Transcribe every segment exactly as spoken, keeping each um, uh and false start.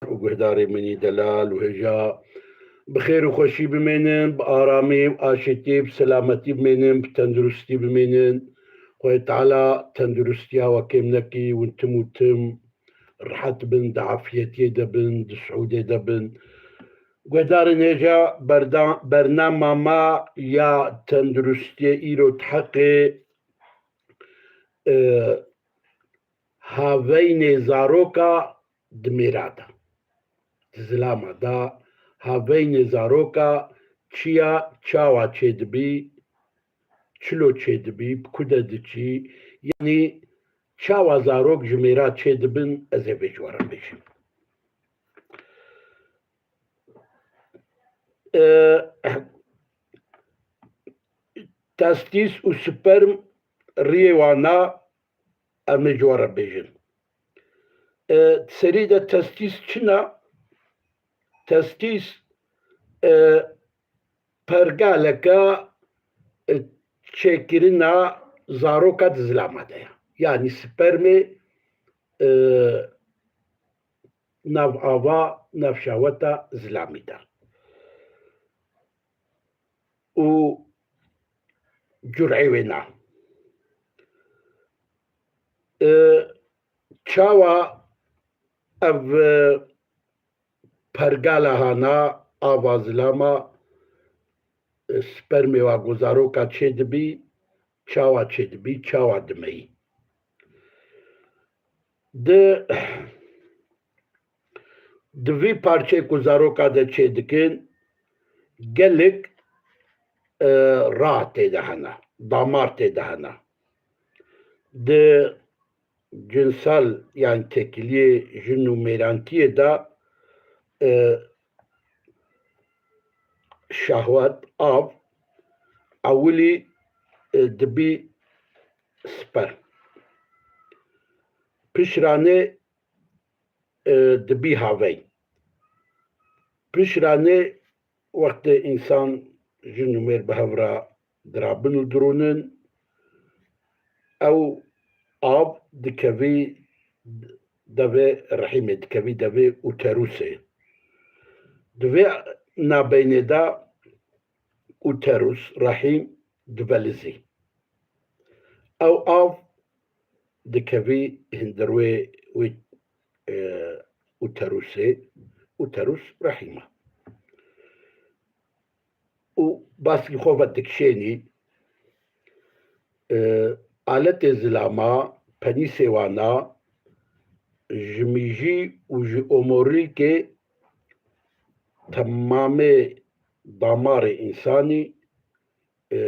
û guhdarê min î delal û hêja bi xêr û xweşî bimênin, bi aramî, bi aşîtî, bi selametî bimênin, bi tenduristî bimênin. Xwedê Teala tenduristiya we kêm nekî, hûn tim û tim rehet bin, di afiyetiyê de bin, di siûdê de bin. Guhdarên hêja berda-, bernama me ya tenduristiyê îro di heqê, e, haveynê zaroka di mêra de, di zilama de, haveynê zaroka çi ya, çawa çêdibî, çilo çêdibî, bi ku de diçî, yanî çawa zarok ji mêra çêdibin, ez ê vê ji we re bêjim. E, testîs û sperm riyê wana em ê ji we re bêjin. E, di serî de testîs çi ne? Testîs, e, pergaleke, e, çêkirina zaroka di zilama de ye. Yanî spermê, e, nav ava, nav şaweta zilamî de. Û cureyê wê ne. E, çawa ev, e, pergala hana ava zilama, e, spermê wa ku zaroka çêdibî, çawa çêdibî, çawa dimeyî. Di, di vî parçeyê ku zaroka de çêdikin, gelek, e, ra tê de hene, damar tê de hene. Di cinsel, yanî têkiliyê jin û mêrantiyê de, e, şehwet, av, ewilî, e, dibî sperm. Pişranê, e, dibî havey. Pişranê wextê însan, jin û mêr bi hev re dirabin û dirûnin, ew av dikevî devê rehîmê, dikevî devê uterusê. Di vê nabeynê de uterus, rehîm, divelizî. Ew av dikevî hundir wê, wê, e, uterusê, uterus rehîm e. Û baskî xwe vedikişênî, e, aletê zilama, penîsê wana, ji mîjî û ji omorîlkê temamê damarê însanî, e,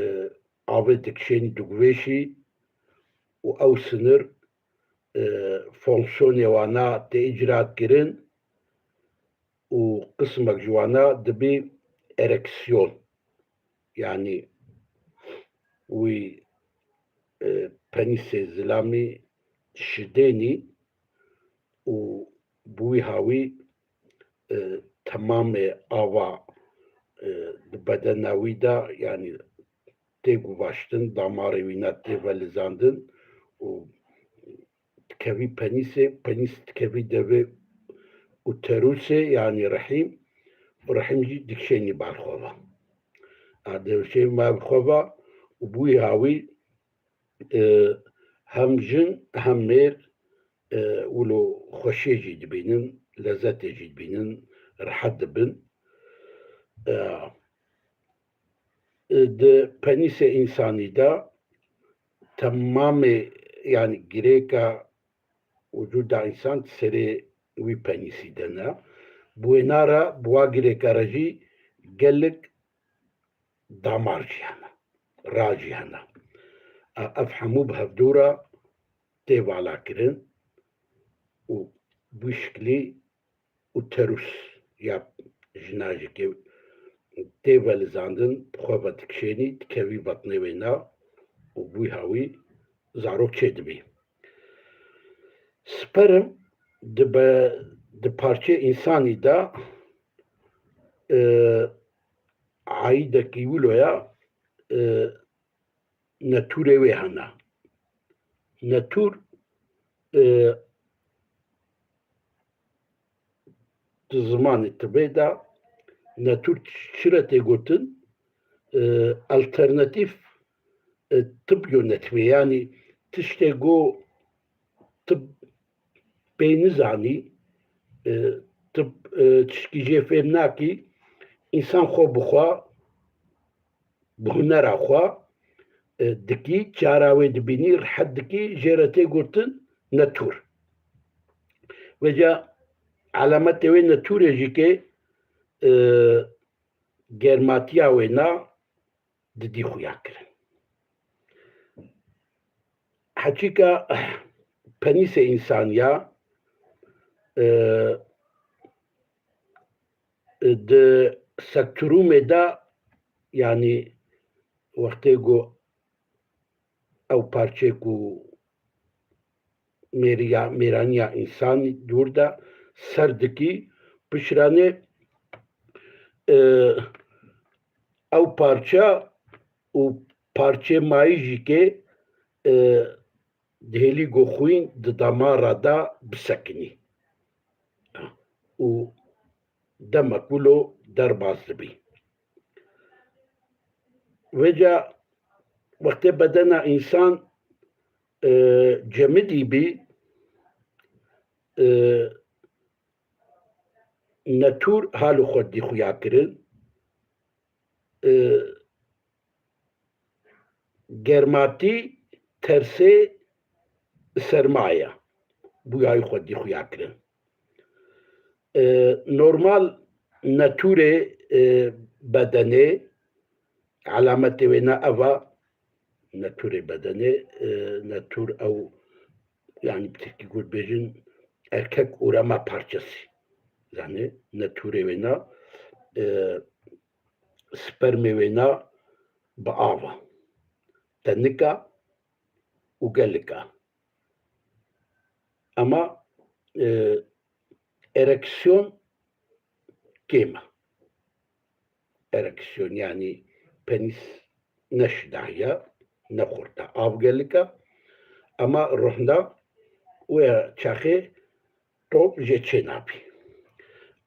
avê dikişênî, diguvêşî û ew sinir, e, fonksiyonê wana tê îcra kirin û qismek ji wana dibî ereksiyon. Yanî wî, e, penîsê zilamî şidênî û bi wî hawî, e, temamê ava, e, di bedena wî de, yanî tê guvaştin, damarê wî ne tê velizandin û dikevî penîsê, penîs dikevî devê uterusê, yanî rehîm, û rehîm jî dikişênî ber xwe ve. A, dikişênî ber xwe ve û bi wî hawî, e, hem jin hem mêr, e, wilo xweşiyê jî dibînin, lezetê jî dibînin, rehet dibin. E, e, di penîsê însanî de temamê, yanî girêka wicûda însan di serê wî penîsî de ne. Bi wêna re, bi wa girêka re jî gelek damar jî hene, ra jî hene. E, ev hemû bi hevdû re tê valakirin û bi wî şiklî uterus ya jina jî ke tê velizandin, bi xwe ve dikişênî, dikevî betnê wê ne û bi wî hawî zarok çêdibî. Sperm di be-, di parçeyê însanî de, e, aîdekî wilo ya, e, netûrê wê hene. Netûr, e, di zimanê tibê de netûr çi re tê gotin? E, alternatîf, e, tib yo netibê. Yanî tiştê go tib pê nizanî, e, tib, e, tişkî jê fêm nakî, însan xwe bi xwe, bi hunera xwe, e, dikî, cara wê dibînî, rihet dikî, jê re tê gotin netûr. Vêca elemetê wê netûrê jî ke, e, germatiya wêna didî xuya kirin. Heçîka penîsê însaniya, e, di sekturûmê de, yanî wextê ku ew parçeyê ku mêriya, mêraniya însanî dûr de ser dikî, pişranê, e, ew parça û parçeyê mayî jî ke, e, dihêlî go xwîn di damara de bisekinî û demek wilo derbas dibî. Vêca wextê bedena însan, e, cemidî bî, e, netûr halo xwe dî xuya kirin, e, germatî tersê sermaya bûyayî xwe dî xuya kirin. E, normal netûrê, e, bedenê, elemetê wê ne ev a, netûrê bedenê, e, netûr ew, yanî bi tirkî got bêjin erkek üreme parçası. Yanî netûrê wê ne, e, spermê wê ne bi av a. Tenik a û gelik a. Ama, e, ereksiyon kêm e. Ereksiyon, yanî penîs ne şidahiya, ne xurt e. Av gelik e. Ama ruhna wê çaxê top jê çê nabî.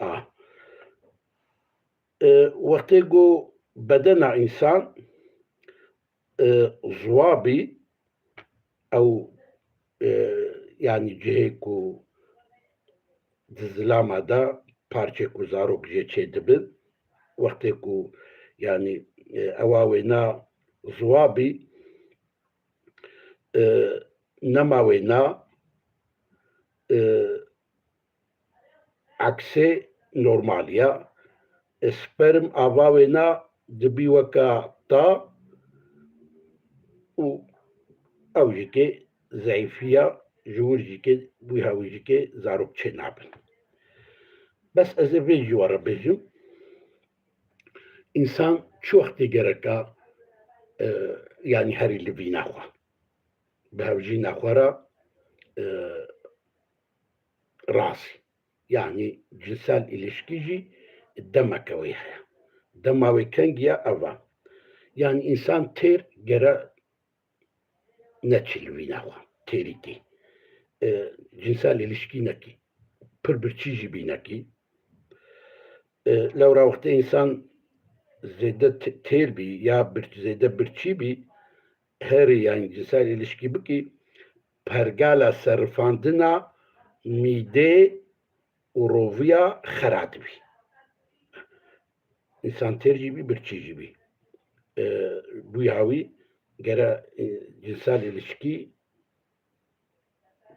A. E, wextê ku bedena însan, e, ziwa bî, ew, e, yanî cihê ku di zilama de parçê ku zarok jê çê dibin, wextê ku, yanî, e, ewa wêna ziwa bî, e, nema wêna, e, Eksê normal ya. Sperm ava wêna dibî weka ta û ew jî kê zeyîfiya, ji wir jî kê, wî hawî jî kê zarok çê nabin. Bes ez ê vê jî we re bêjim, însan çi wextê gereka, e, yanî herî li vîna xwe, bi hevjîna xwe re, e, razî. Yanî cinsel îlişkî jî demeke wê heye. Dema wê kengî ye ev e. Yanî însan têr gere neçî li vîna xwe, têrîtî. E, cinsel îlişkî nekî. Pir birçî jî bî nekî. E, lewra wextê însan zêde t-, têr bî ya bir-, zêde birçî bî, herî, yanî cinsel îlişkî bikî, pergala serifandina mîdê û roviya xera dibî. Însan têr jî bî, birçî jî bî. E, bûya wî gere, e, cinsel îlişkî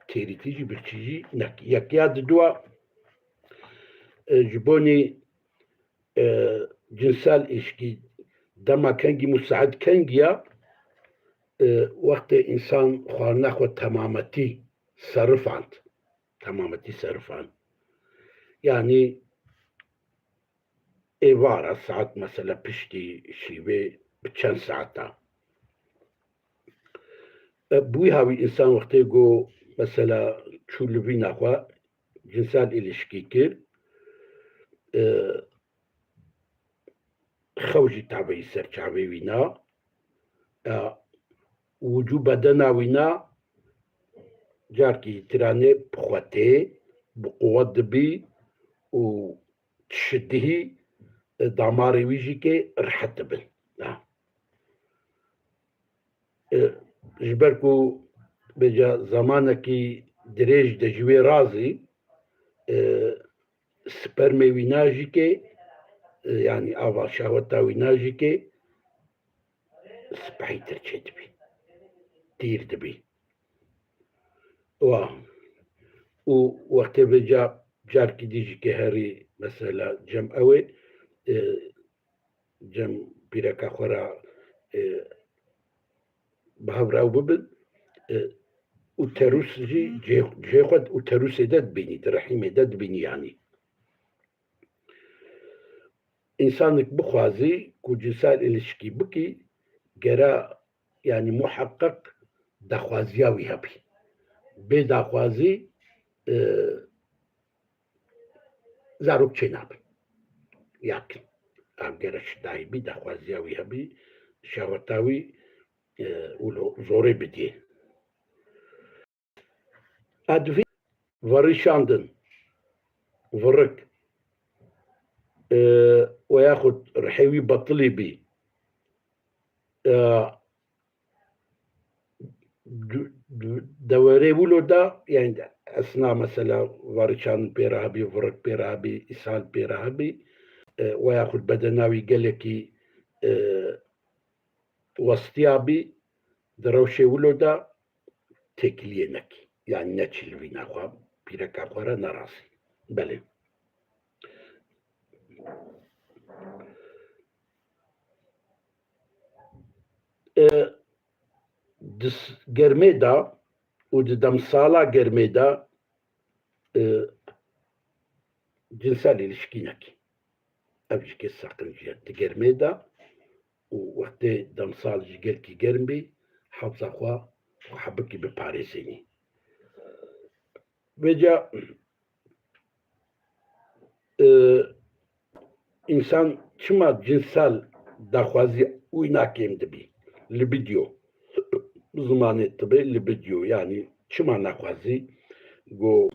têrîtî jî, birçî jî nekî. Yekiya diduwa, e, ji bonî, e, cinsel îlişkî dema kengî, musaid kengî ya, e, wextê însan xwarina xwe temametî serifand. Temametî serifand. Yanî êvara saet mesela piştî şîvê bi çend saeta. E, bi wî hawî însan wextê ku mesela çû li vîna xwe cinsel îlişkî kir, e, xew jî tabeyî ser çavê wî na. E, wicû bedena wî na carkî tiranê bi xwe tê, bi quwet dibî û şidihî, e, damarê wî jî kê rihet dibin. Ha. E, ji ber ku bêca zamanekî dirêj de ji wê razî, e, spermê wî na jî kê, e, yanî ava şehweta wî na jî kê spehîtir çêdibî. Tîr dibî. Wa. Û wextê vêca carkî dî jî kê herî mesela cem ew ê, e, cem pîreka xwe re, e, bi hev re ew bibin, e, uterus jî cihê, cihê xwe di uterusê de dibînî, di rehîmê de dibînî yanî. Însanik bixwazî ku cinsel ilişkî bikî, gera, yanî muheqeq daxwaziya wî hebî. Bê daxwazî, e, zarok çênabin. Yakin. Ev gere şidahî bî, daxwaziya wî hebî, şehweta wî, e, wilo zorê bidiyê. Edvî verişandin, virik, e, we yaxud rihê wî betilî bî, e, du-, du-, dewerê wilo de, yani esna mesela verişandin pê re hebî, virik pê re hebî, îshal pê re hebî, e, we yaxud bedena wî gelekî, e, westiya bî, di rewşê wilo de têkiliyê nekî. Yani neçî li vîna xwe, pîreka xwe re nerazî. Belê. E, di s-, germê de û di demsala germê de, e, cinsel ilişkî nekî. Ev jî kê seqinc e. Di germê de û wextê demsal jî gelkî germ bî, hewza xwe, xwe hebikî biparêzînî. Vêca, e, însan çima cinsel daxwazî wî na kêm dibî? Libido. Zimanê tibê libido, yani çima naxwazî ku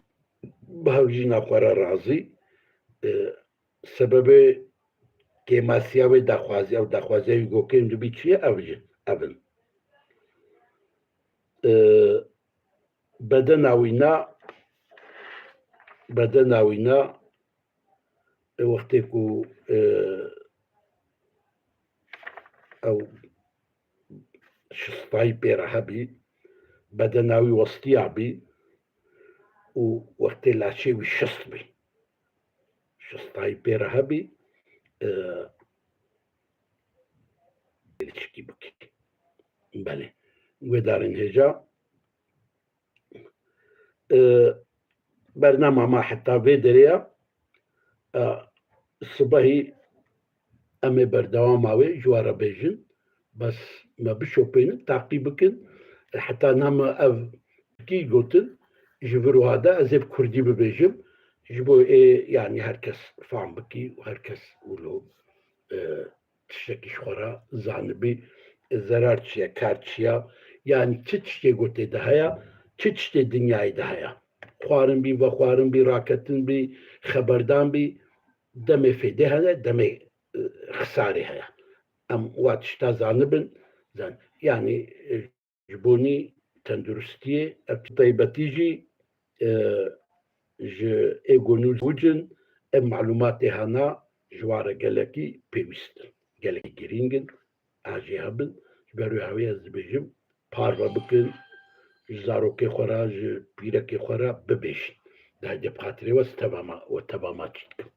bi hevjîna xwe re razî, e, sebebê kêmasiya wê daxwaziya û daxwaziya wî ku kêm dibî çi ye? Ev jî, ev in. E, bedena wî na, bedena wî na, e, wextê ku, e, ew şistayî pê re hebî, bedena wî westiya bî û wextê laşê wî şist bî. Şistayî pê re hebî, e, ilişkî bikî. Belê. Guhdarên hêja, e, bernama me heta vê derê ye. E, sibehî em ê berdewama wê ji we re bêjin. Bes me bişopênin, taqî bikin. Heta niha me ev tirkî gotin, ji vir wiha de ez ê bi kurdî bibêjim. Ji bo ê, yanî her kes fam bikî û her kes wilo, e, tiştekî ji xwe re zanibî, e, zerar çi ye, kar çi ye? Yanî çi tiştê gotê de heye, çi tiştê dinyayê de heye? Xwarin bî, vexwarin bî, raketin bî, xeberdan bî, demê fêdê heye, demê, e, xisarê heye. Em wa tişta zanibin, zan-, yanî, e, ji bonî tenduristiyê, ev taybetî jî, e, ji ê ku nû ziwicin, ev malûmatê hana ji wan re gelekî pêwîst in, gelekî girîng in, a jê hebin. Ji ber wê hawî ez dibêjim, parve bikin, ji zarokê xwe re, ji pîrekê xwe re bibêjin. Di heydê bi xatirê we teva ma, we teva ma çî dikim.